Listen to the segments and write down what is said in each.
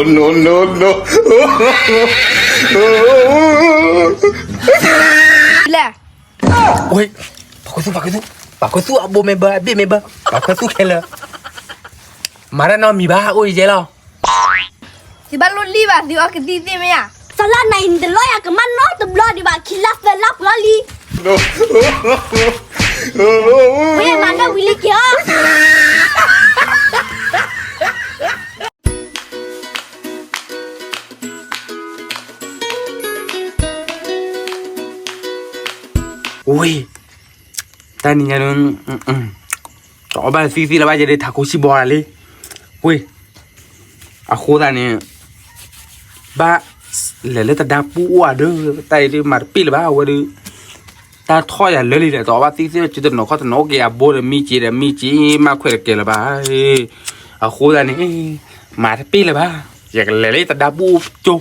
No, no, no. လဲၣ်, ဝ့ၢ်, ပှၤကွဲသူ, ပှၤကွဲသူ, ပှၤကွဲသူအဘိမ့ၢ်ဘၢ, အဘ့ၣ်မ့ၢ်ဘၢ, ပှၤကွဲသူခဲလၢာ်, မၤတၢ်နီတမံၤဘၣ်, အိၣ်ယဲလီၤ. သုဘၣ်လိၣ်လံၣ်ဘၣ်, သုအီကသံၣ်သ့ၣ်မ့ၢ်ဧါ. စီၤလါနၤအံၤ နတလီၢ်ယၤကမၣ်နီတဘျီဒံးဘၣ်, ခံလါသၢလါပှဲၤလံ. ဝ့ၢ်မၤလၢဝံၤလံက့ၤအီၤ. ဝ့ၢ်, တၢ်နံၤညါဒုး တအီၣ်ဘၣ်သံၣ်သ့ၣ်လၢၤဘၣ်, ယဲဒၣ်ထးခိၣ်ဆံၣ်ဘီလံ, ဝ့ၢ်, အဃိသတးန့ၣ် ဘၣ်လဲၤလၢတဒါပူအိၣ်ဧါဒီး, တၢ်အံၤဒုးမၤတပ့ၢ်လၢၤဘၣ်, အဝဲဒုး တၢ်ထီၣ်ယၤလၢာ်လံဒီး တအီၣ်ဘၣ်သံၣ်သ့ၣ် ကၠူတနီၤခီၣ်တနီၤ အိၣ်က့ၤအဘိဒီးမံက့ၤဒီးမံက့ၤ မၤခွဲးတကဲလၢၤဘၣ်, အဃိသတးန့ၣ် မၤတပ့ၢ်လၢၤဘၣ်, ယကလဲၤလၢတဒါပူအိၣ်ကၠိ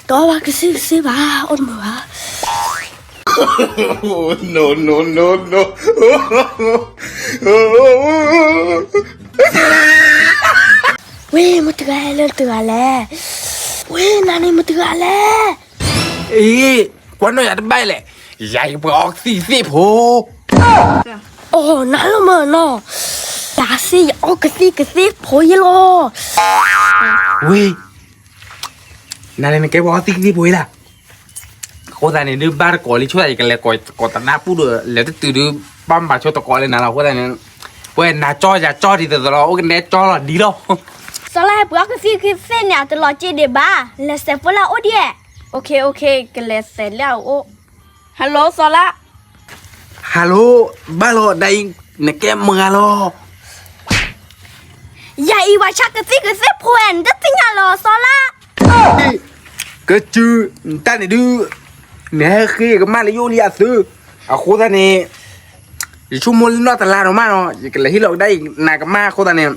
တအီၣ်ဘၣ်ကသံၣ်ကသ့ၣ်ဘၣ်, အိၣ်တမုာ်ဘၣ်. No, no, no, no. ဝ့ၢ်, မတဂၤလၢတဂၤလဲၣ်. ဝ့ၢ်, နၤန့ၣ်မတဂၤလဲၣ်. အ့, ကွၢ်နီၢ်ယၤတဘၣ်လဲၣ်, ယၤယပှၤအီကသံၣ်ကသ့ၣ်ဖိ. အိ, နၤလီၤမၢ်နီၤ, ယၤစ့ယအီကသံၣ်ကသ့ၣ်ဖိယဲလီၤ. ဝ့ၢ် နၤန့ၣ်နကဲပှၤအီသံၣ်ကသ့ၣ်ဖိအံၤလၢ်. အဃိသတးန့ၣ်ဒုး ဘၣ်တကိးလံ ဆိသးယကလဲၤကိးတနၢ်ပူၤဒီး လဲၤတတုၤဒုး ဘၣ်မၤဆိတကိးလၢနၤလီၤ. အဃိသတးန့ၣ် ပဝဲနၤကၠီယၤကၠီဒ်သိးသိးလီၤ အိၣ်ကနဲကၠီလီၤဒ်လီၤ. စီၤလါဟဲပှ့ၤအီကသံၣ်ကသ့ၣ်န့ၣ် အတလီၤက့ဒံးဘၣ်, လဲၤစဲးဖိလၢအအိၣ်ဒံး. ကလဲၤစဲးလၢအအိၣ်. Hello စီၤလါ. Hello, ဘၣ်လီၤဒ်အံၤ, နကဲမတၤဂၤလီၤ. ယၤအံၤပှၤဆါကသံၣ်ကသ့ၣ်ဖိဝဲ, နတသ့ၣ်ညါလီၤစီၤလါ. ကစၢၢ်, နတၢ်န့ၣ်ဒုး နဟဲဃ့ကမၣ်လၢယအိၣ်လံအသု, အဃိသတးန့ၣ် ယဆိကမိၣ်လၢနီၢ်တလါနီၤမးနီၤ ယကလဲၤဟ့ၣ်လီၤကဒါအံၤ နၤကမၣ်အဃိသတးန့ၣ်,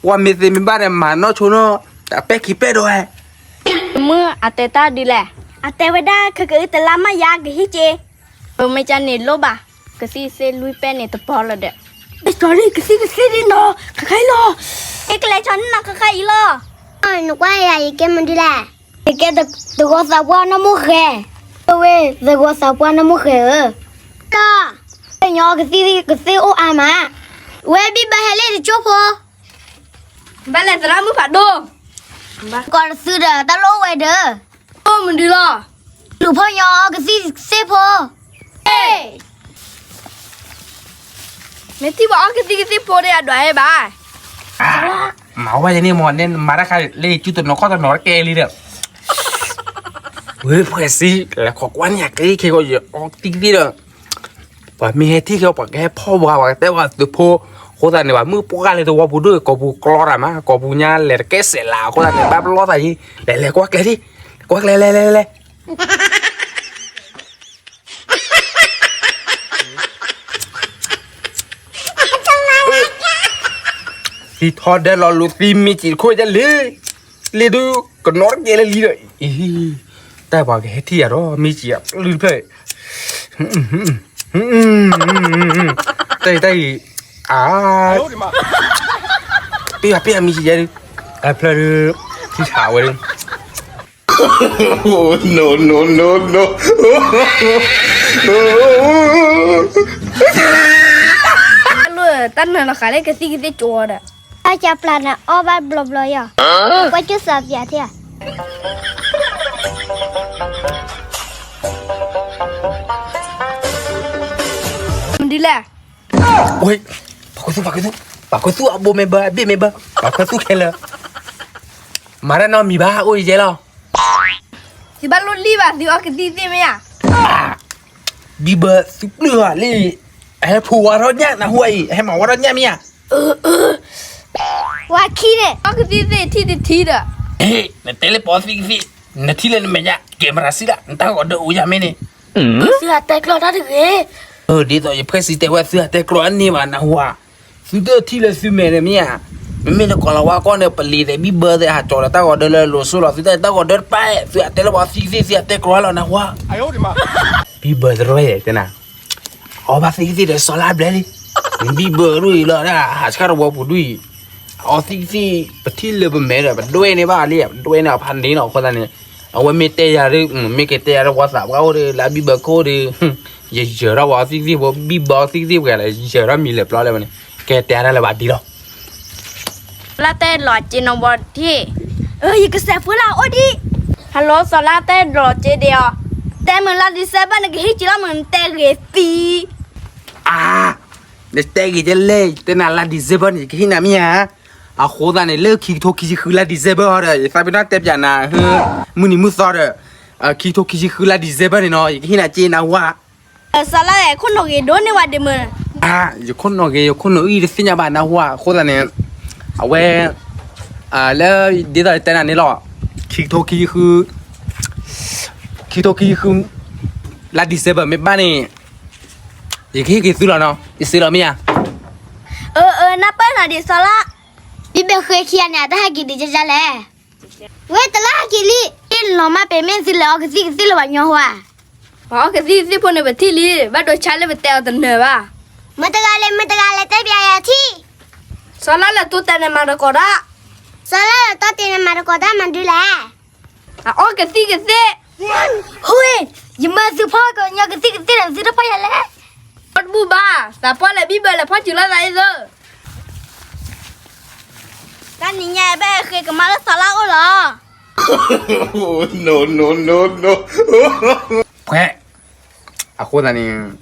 ပှၤမ့ၢ်သ့မ့ၢ်ဘၣ်ဒီး မၤနီၢ်ဆိနီၤ, တၢ်ပဲာ်ခံပဲာ်ဒိၣ်ဝဲ. မုၢ်အတဲတၢ်ဒ်လဲၣ်. အတဲဝဲဒၣ် ခဲကအုတလါမး ယၤကဟ့ၣ်က့ၤ. မ့ၢ်ကန့ၣ်လိၣ်ဘၣ်, ကသံၣ်သ့ၣ်လွံၢ်ပဲာ်န့ၣ်တပီၤလၢၤဒီး. ကလဲၤကသံၣ်ကသ့ၣ်ဒ်နီၤ, ခဲခဲအံၤလီၤ. ကလဲၤကန့ၣ်နီၤ ခဲခဲအံၤလီၤ. နကွၢ်ယၤ ယကဲမနုၤလဲၣ်. ယကဲသဂီၤသးပှၢ်နီၢ်မိၢ်ဃဲၤ. ဝဲသဂီၤသးပှၢ်နီၢ်မိၢ်ဃဲၤဧၢ. တၢ်, ညီကသံၣ်ကသ့ၣ်အိၣ်အါမး. ဝဲဘံၣ်ဘၢဟဲလၢတကၠိဖိ. ဘၣ်လဲၤသရၣ်မုၣ်ဖးဒိၣ်. ကိးတသုဒီး တၢ်လိၣ်ဝဲဒီး. အိၣ်မနုၤလီၤ. လူၤဖိညီအီကသံၣ်ကသ့ၣ်ဖိ. မ့ၢ်ထံၣ်ပှၤအီကသံၣ်ကသ့ၣ်ဖိဒီး အဒွးဟဲဘၣ်. မၤဝဲယၤန့ၣ်မ့ၢ် နမၤတၢ်ခါလၢယကၠူတနီၤခီၣ်တနီၤတကဲလံဒီး. ဝဲဖှဲးစံ လဲၤခိးကွၢ်န့ၢ်ယၤက့ၤခဲဂီၢ် ယအီကသံၣ်ကသ့ၣ်ဒီး ပှၤမ့ၢ်ဟဲထံၣ်က့ၤ ပှၤကဟဲဖီၣ်ပှၤ ပှၤကတဲပှၤသုးဖိ, အဃိသတးန့ၣ် ပှၤမုၣ်ပှၢ်လၢသဝီပူၤဒိၣ် ကိာ်ပူၤကျီတၢ်မး ကိာ်ပူၤညါလဲၤတကဲစဲးလး အဃိသတးန့ၣ် ဘၣ်ပလီၢ်သးယံၤ လဲၤလဲၤကွၢ်ကျဲဒံး ကွၢ်ကျဲလဲၤလဲၤလဲၤလဲၤ သံထီၣ်ဒဲးလီၤလူၤသံမ့ၢ်စံးတခိၣ်ဒ်လဲၣ်, လ့ဒုး ကနီတကဲလၢလံဒီး, တၢ်ပှၤကဟဲထံၣ်ယၤဒီး မ့ၢ်စံးအပျုၢ်တဖျၢၣ်, တၢ်အံၤတၢ်အံၤ, အါ, ပ့ၢ်ပ့ၢ်မ့ၢ်စံးယဲဒုး, အဖျၢၣ်ဒုး, ထံဆးဝဲဒုး No, no, no, no. တၢ်နၢၤလီၤဃာ်လၢကသံၣ်ကသ့ၣ်ကၠိဒီး, အါကၢပျၢ်နၤအီၣ်ဘၣ်ဘျီဘျီယီၤ, ကွၢ်ကၠိစးပၠးထံဧါ, မနုၤလဲၣ်. ဝ့ၢ်, ပှၤခွဲးသူ, ပှၤခွဲးသူ, ပှၤခွဲးသူအဘိမ့ၢ်ဘၢ အဘ့ၣ်မ့ၢ်ဘၢ, ပှၤခွဲးသူခဲလၢာ်, မၤတၢ်နီတမံၤဘၣ် အိၣ်ယဲလီၤ. သုဘၣ်လိၣ်လံၣ်ဘၣ် သုအီကသံၣ်သ့ၣ်မ့ၢ်ဧါ. ဘံၣ်ဘၢသုပျုၢ်ဧါလံ, အဟဲဖိဝဲထီၣ်ညၣ်နၢ်ဟူအံၤ အဟဲမၤဝဲထီၣ်ညၣ်မ့ၢ်ဧါ. ဝါခံန့ၣ် အီကသံၣ်သ့ၣ်ထံၣ်တထံၣ်ဒီး, နတဲလၢပှၤအီသံၣ်ကသ့ၣ်, နထံၣ်လၢနမဲာ်ညါ ကဲမရၤစံလၢ နတၢ်ဂီၤဒၢအိၣ်ယၤမ့ၢ်န့ၣ်, သုဟးတဲကျီတၢ်တဂ့ၤ. ဒ်သိးယဖှဲးစံတဲဝဲ သုဟးတဲကျီအန့ၢ်ဘၣ်နၢ်ဟူဧါ. သုတထံၣ်လၢသုမဲာ်န့ၣ်မ့ၢ်ဧါ. မ့မ့ၢ်လၢကီၤလၤဝါကီၢ်န့ၣ် ပလံၤသဲးဘံၣ်ဘၢသဲးဟးကၠီၤဒီးတၢ်ဂီၤဒၢလၢအလိၤဆိလီၤ. သုတၢ်တၢ်ဂီၤဒၢတပၢ်, သုဟးတဲလၢပှၤအီသံၣ်ကသ့ၣ် သုဟးတဲကျီလီၤနၢ်ဟူဧါ. ဘံၣ်ဘၢတရၢတဲနၤ, အီဘၣ်သံၣ်ကသ့ၣ်ဒီးစီၤလါဘျဲၣ်လံ, ဘံၣ်ဘၢဒ်အံၤလီၤ ဟးဆှၣ်တဝီပူၤဒ်အံၤ, အီသံၣ်သံၣ် ပထံၣ်လၢပမဲဒီး ပဒွဲၣ်န့ၢ်ဘၣ်လံ, ပဒွဲၣ်န့ၢ်အဖးန့ၣ်နီၤ. အဃိသတးန့ၣ် အဝဲမ့ၢ်တဲယၤဒ်, မ့ၢ်ကတဲယၤဒ် ဝါသးပှၢ်အိၣ်ဒီး လၢအဘံၣ်ဘၢခိၣ်ဒီး ယယၢၤထီၣ်ဝဲအီသံၣ်သံၣ်ဖိ ဘံၣ်ဘၢအီသံၣ်သံၣ်ပှဲၤလၢ ယယၢၤထီၣ်မံၤလၢပျီလၢဝဲန့ၣ် ကတဲတၢ်လၢၤဘၣ်ဒ်လီၤ. လၢတဲလီၤက့နီၤဘီထံၣ်, ယကစဲးဖိလၢအိၣ်ဒံး. Hello စီၤလါတဲလီၤက့ဒံးအီၤ, တဲမုၢ်လါ December နကဟံးက့ၤလီၤမုၢ်နတဲဂ့ၤသံ အါ, နတဲဂ့ၤကလဲၣ်, တဲနၤလါ December န့ၣ် ယကဟ့ၣ်နၤမ့ၢ်ဧါ. အဃိသတးန့ၣ် လၢခံကထိခံဆံဃုလါ December ဟီဒီး ယသးပ့ၤနီၣ်တဲပၠးနၤ, မုၢ်နံၤမုၢ်သီဒီး ခံကထိခံဆံဃုလါ December န့ၣ်နီၤ ယကဟ့ၣ်နၤက့နဝါ. စီၤလါ ခိၣ်နီၣ်ဂ့ၤဒိၣ်န့ၢ်ဝဲဒံးမုၢ်. ယခိၣ်နီၣ်ဂ့ၤ ယခိၣ်နီၣ်အံၤတသ့ၣ်ညါဘၣ်နဝါ. အဃိသတးန့ၣ် အဝဲ လၢ ဒ်သိးတဲနၤန့ၣ်လီၤ, ခံကထိခံဆံဃု ခံကထိခံဆံဃု လါ December မ့ၢ်ဘၣ်န့ၣ် ယကဟ့ၣ်က့ၤသုလီၤနီၤ, ယစံးလီၤမ့ၢ်ဧါ. အၢ အၢ နၢ်ပၢၢ်နၤဒံးစီၤလါ, ဘံၣ်ဘၢဃ့ခံဂၤန့ၣ် အတဟဲက့ၤဒံးကၠါလဲၣ်. ဝဲတလၢဟဲက့ၤလံ, တ့ၢ်လီၤမး ပမ့ၢ်သုလဲၤအီကသံၣ်ကသ့ၣ်လၢၤဘၣ်ညီဟိဧါ. ပှၤအီကသံၣ်ကသ့ၣ်ဖိန့ၣ် ပထံၣ်လံ, ဘၣ်ဒိဆါလၢပတဲအီၤတနၢၤဘၣ်. မတၤတဂၤလဲၣ်, မတၤတဂၤလဲၣ် တဲပၠးယၤထံၣ်. စီၤလါလဲၤတိတဲာ်န့ၣ်မၤတကိးတၢ်, စီၤလါလဲၤတိတဲာ်န့ၣ်မၤတကိးတၢ်မၤဒုးလဲၣ်. အီကသံၣ်ကသ့ၣ်, ဟူ, ယမၤသုဖီကညီကသံၣ်ကသ့ၣ်န့ၣ် သုတဖီယၤလဲၣ်. အီတဘူၣ်ဘၣ်, သးပှၢ်လဲၤဘံၣ်ဘၢလဲၤဖီၣ်စုၤလိာ်သးအံၤသၢ တၢ်နံၤညါအံၤဘၣ်ဃ့ကမါလၢစီၤလါအိၣ်လီၤ. ဖဲ အဃိသတးန့ၣ်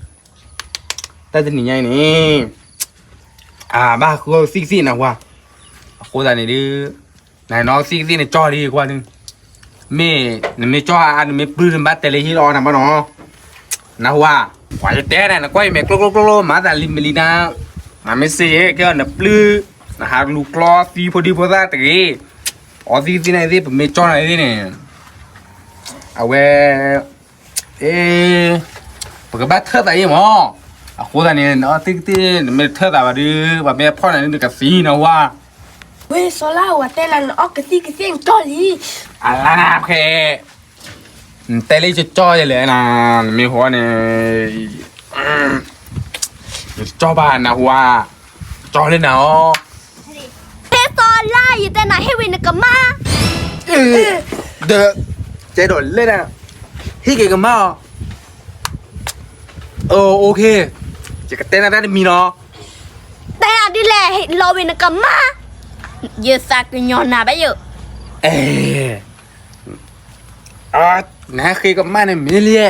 တၢ်တနံၤညါအံၤန့ၣ် အဘၣ်ဃုအီကသံၣ်ကသ့ၣ်နဟူဧါ. အဃိသတးန့ၣ်ဒုး နနီၢ်ကသံၣ်ကသ့ၣ်န့ၣ် ကၠီလံကွၢ်ဒုး, မ့ၢ်နမ့ၢ်ကၠီအါ နမ့ၢ်ပျုၢ်နဘၣ်တဲလၢဟ့ၣ်လီၤအီၣ်နၤဘၣ်နီၤ. နဟူဧါ, ပှၤယတဲနၤ နကွၢ်ယမဲာ်ကျိကျိကျိကျိ မၤသးလံမလံနၤ, နမ့ၢ်စ့ယဲၢ်ကဲနပျုၢ်, နဟးလူၤကျီသံဖိဒံဖိသၣ်တဂ့ၤ. အီသံၣ်ကသ့ၣ်နသ့ၣ် ပမ့ၢ်ကၠီနၤသ့ၣ်န့ၣ် အဝဲ အ့ ပကဘၣ်ထၢၣ်သးအံၤမး. အဃိသတးန့ၣ် နအီသံၣ်ကသ့ၣ် နမ့ၢ်တထၢၣ်သးဘၣ်ဒုး ပှၤမ့ၢ်ဖီၣ်နၤဒုး နကသံနဝါ. ဝဲစီၤလါ ဝဲတဲနၤ နအီကသံၣ်ကသ့ၣ်နကၠီလံ. အလါဖဲ နတဲလၢယကၠီယဲလဲၣ်နၤ, နမ့ၢ်ဟူန့ၣ် ယကၠီဘၣ်နဟူဧါ, ကၠီလၢနၤအီၤ. ဖဲစီၤလါ ယတဲနၤဟ့ၣ်ဝံၤနကမါ, ဒီး ကဲဒီးလဲၣ်နၤ, ဟ့ၣ်က့ၤကမါအီၤ. အိၣ်ခ့, ယကတဲနၤတၢ်တမံၤနီၤ. တဲနၤဒ်လဲၣ် လီၤဝံၤနကမါ, ယသးကညီၤနၤဘၣ်ယိာ်. အဲ နဟဲဃ့ကမါန့ၣ်မ့ၢ်လံ,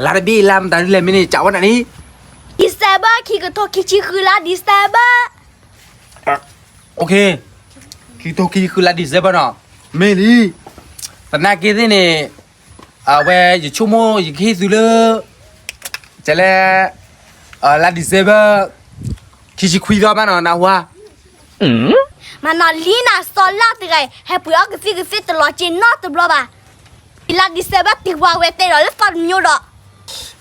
လါတဘ့ၣ်လါမတၤဒ်လဲၣ်မ့ၢ်န့ၣ် ကးဝဲနၤန့ၣ်. December ခံကထိခံဆံဃုလါ December. အိၣ်ခ့, ခံကထိခံဆံဃုလါ December နီၤ, မ့ၢ်လံ. သနာ်က့သ့ၣ်န့ၣ် အဝဲယဆိကမိၣ်ယကဟ့ၣ်သုလၢ ကဲလဲၣ်, လါ December ခံဆံခွံသီဘၣ်နီၤ နဟူဧါ. မၤနီၤလံနၤ စီၤလါတဂၤအံၤ ဟဲပှ့ၤအီကသံၣ်ကသ့ၣ်တလီၤက့ၤနီတဘျီဘၣ်. လါ December တံၢ်ဝါဝဲတဲဒီးလၢသီတမျိုးဒီး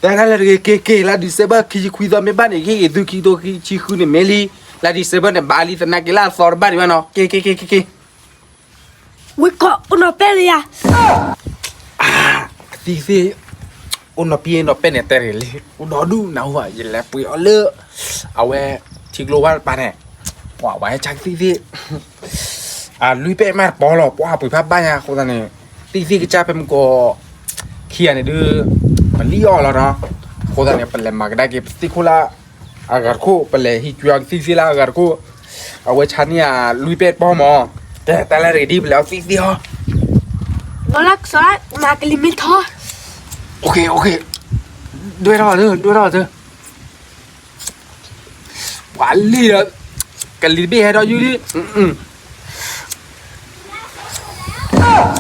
တဲဒ်လဲၣ်တဂ့ၤ က့ၤက့ၤ လါ December ခံဆံခွံသီမ့ၢ်ဘၣ်န့ၣ် ကဟ့ၣ်က့ၤသု ခံကထိခံဆံဃုန့ၣ်မ့ၢ်လံ. လါ December န့ၣ် ဘၣ်လံ သနာ်က့လၢအသီတဘၣ်ဒံးဘၣ်နီၤ က့ၤက့ၤက့ၤက့ၤက့ၤ. ဝဲကီး အိၣ်နီၢ်ပဲၢ်လၢယၤ. ကသံၣ်ကသ့ၣ် အိၣ်နီၢ်ပံၢ်နီၢ်ပဲၢ်န့ၣ် တဲတဂ့ၤလံ အိၣ်ဒီဒူၣ်နၢ်ဟူဘၣ် ယလဲၤပှ့ၤအီၤလၢ အဝဲ ထံကျိဝၢ်တပၤန့ၣ် ပှၤဝဲဟဲဆါကသံၣ်ကသ့ၣ် အလွံၢ်ပဲၢ်မးတပီၤလီၤ ပှၤပှ့ၤဖးဘၣ်ညါအဃိသတးန့ၣ် သံၣ်ကသ့ၣ်ကစၢ်ဖဲမုၢ်ကီး ခံဂၤန့ၣ်ဒုး ပလံၣ်အီၣ်လီၤနီၤ အဃိသတးန့ၣ် ပလဲၤမၤကဒါက့ၤပသံၣ်ခိၣ်လၢ အဂၤတခိၣ် ပလဲၤဟံးကွံာ်အီၤကသံၣ်ကသ့ၣ်လၢအဂၤတခိၣ် အဝဲဆါန့ၢ်ယၤလွံၢ်ပဲၢ်တပီၤမး ကဲတၢ်လၢတဂ့ၤဒ်ပလဲၤအီၣ်သံၣ်ကသ့ၣ်ဟီ လီၤလၢကစီၤလါ မၤကလံၤမ့ၢ်ထီ OK OK ဒွဲၣ်ထီၣ်သု ဒွဲၣ်ထီၣ်သု ပှၤလံၢ်ဒီး ကလံၤတဘ့ၣ်ဟဲထီၣ်ယုၢ်လံ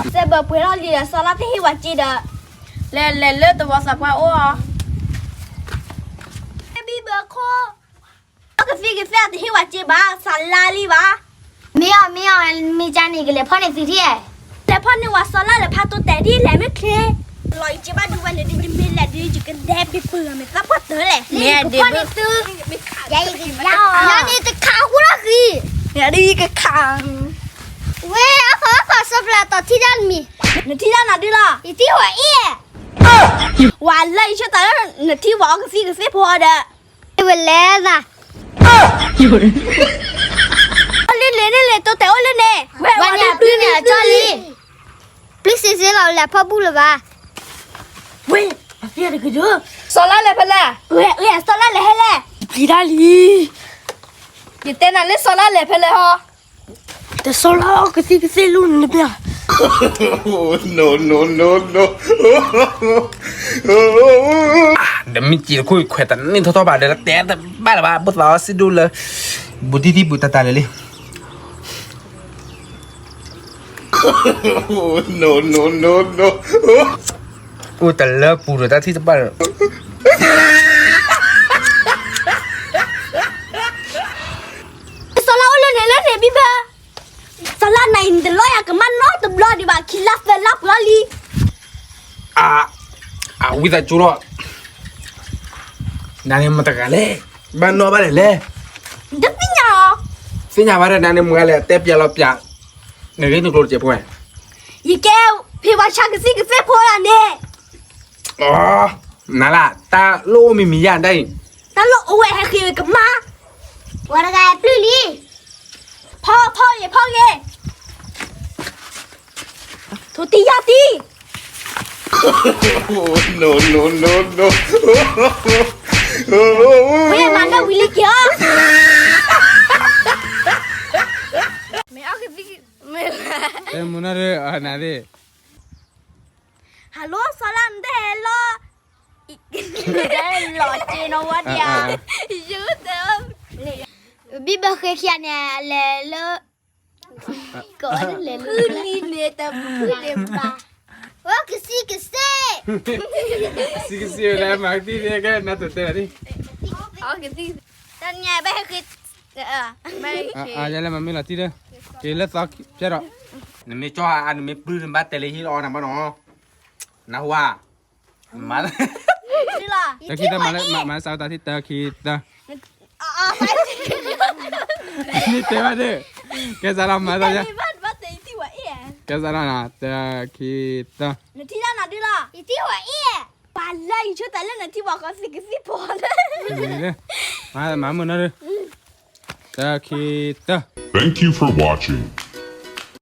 စဲဘၢပှဲၤထီၣ်လံ စီၤလါတဟ့ၣ်ဝဲစ့ဒီး လဲၤလဲၤလၢတဝီသးပှၢ်အိၣ်အီၤ ဘံၣ်ဘၢခိၣ် အီကသံၣ်ကသ့ၣ်တဟ့ၣ်ဝဲစ့ဘၣ် စးလါလံဘၣ် မ့ၢ်အီၤ မ့ၢ်အီၤ မ့ၢ်ကန့ၣ် ကလဲၤဖီၣ်န့ၢ်သုထံၣ် လဲၤဖီၣ်န့ၢ်ဝဲစီၤလါ လဲၤဖးတိတဲာ်ဒ်လဲၣ်မ့ၢ်ချ့ လီၤယစ့ဘၣ်ဒုးဝဲန့ၣ်ဒုး ယမ့ၢ်လဲၤဒုး ယကဒဲဘ့ၣ်ပၢၢ်မ့ၢ်သးပှၢ်တၢၢ်လဲၣ် မ့ၢ်ဒုးဖီၣ်န့ၢ်သု ယၤယကယၤအီၤ ယၤန့ၣ်တခးဟူလီၤဃံ ယၤဒုးယကခး ဝဲအီၣ်ခီအီၣ်ခီ စီၤပျၢ်တီၤထံတၢ်တမံၤ နထံၣ်တၢ်နၤဒုးလီၤ ယထံၣ်ဝဲအံၤ ဝဲလၢယဆၢတၢ်လၢ နထံၣ်ဝဲအီကသံၣ်ကသ့ၣ်ဖိဒီး ဝဲလဲၤသး လံလံ တိတဲအိၣ်လၢန့ၣ်, ဝဲဝဲန့ၣ်အပျုၢ်န့ၣ်အကၠီလံ, ပျုၢ်စ့စ့လီၤလဲၤဖီၣ်ဘူၣ်လၢၤဘၣ်. ဝဲ, အသ့ၣ်တကဒၢ, စီၤလါလဲၤဖဲလဲၣ်, ဝဲ, စီၤလါလဲၤဖဲလဲၣ်, ပျံၤတၢ်လံ, ယတဲနၤလၢစီၤလါလဲၤဖဲလဲၣ်ဟီ, တစီၤလါအီၣ်ကသံၣ်ကသ့ၣ်လူၢ်န့ၣ်တဘၣ် ဒီးမ့ၢ်စံးတခိၣ်ခွဲးတန့ၢ်ထီၣ်ထီၣ်ဘၣ်ဒီး တဲတဘၣ်လၢၤဘၣ် ဘိၣ်သးအီစံၣ်ဒိၣ်လၢ ဘူးတံၢ်တံၢ်ဘူးတၢ်တၢ်လၢာ်လံ. No, no, no, no. အိၣ်တလၢပူၤဒီးတၢ်ထံၣ်တဘၣ်ဒီး စီၤလါအိၣ်လၢန့ၣ်လၢန့ၣ်ဘံၣ်ဘၢ, စီၤလါနၤအံၤနတလီယၤကမၣ်နီတဘျီဒံးဘၣ် ခံလါသၢလါပှၤလီၤလံ. အ, အဝံသးစူၤလီၤ, နၤန့ၣ်မတဂၤလဲၣ်, ဘၣ်နီၣ်ဘၣ်လဲၣ်လဲၣ်, တသ့ၣ်ညါလီၤ, သ့ၣ်ညါဘၣ်ဒီးနၤန့ၣ်မတဂၤလဲၣ် တဲပျးလီၤပျး, နဂ့ၢ်နကျိၤတစဲးဖိဝဲ, ယကဲဖံဝါဆါကသံၣ်ကသ့ၣ်ဖိလီၤန့ၣ်, အ, နၤလၢ တၢ်လိၣ်အိၣ်မံၤမံၤယါဒၣ်အံၤ, တၢ်လိၣ်အိၣ်ဝဲဟဲဃ့ဝဲကမၣ်, ပှၤတဂၤပျုၢ်လံ. ဖီဖီဂ့ၤဖီဂ့ၤ, ထိးတံၢ်ယါတံၢ်, No, no, no, no. ဝဲမၤနၢၤဝံၤလံက့ၤအီၤ, မ့ၢ်အီၣ်ကသံၣ်, မ့ၢ်, တဲမူနၢ်ရၢအနၤသ့ၣ်, Hello စီၤလါနတဟဲလီၤ, လီၤက့ၤနီၤဝဲဒၣ်, ယုၢ်တဲ, ဘံၣ်ဘၢဃ့ခံဂၤန့ၣ် လဲၤလၢ ကိးဝဲလဲၤလၢ ဖုလံန့ၣ်တဖုန့ၣ်ဘၣ်, အိၣ်ကသံၣ်ကသ့ၣ်, ကသံၣ်ကသ့ၣ်ဝဲလၢမၤကသံၣ်သ့ၣ်ကဲနၤတတဲလီၤဒ်, တနံၤဘၣ်ဟဲဃ့, ယလဲၤမၤမ့ၢ်လီၤတံၢ်ဒီး, က့ၤလၢသီဖျဲၣ်ဒီး, နမ့ၢ်ကၠီအါ နမ့ၢ်ပျုၢ်နဘၣ်တဲလၢဟံၣ်လီၤအီၣ်နၤဘၣ်နီၤ, နဟူဧါ, မၤ, တခံသၢ မၤစးဝဲတၢ်ထံၣ်တၢ ခံ သၢ မ့ၢ်တဲဘၣ်ဒီး, ကဲစးလီၤမၤသီယါ, ကဲစးလီၤနၤ တၢ ခံ သၢ, နထံၣ်တၢ်နၤဒုလီၤ, ယထံၣ်ဝဲအံၤ, ပှၤလၢယဆိတၢ်လၢနထံၣ်ပှၤဃီသ့ၣ်ကသံၣ်ဖိလၢ, မၤမုာ်နီၤဒု, တၢ ခံ သၢ. Thank you for watching.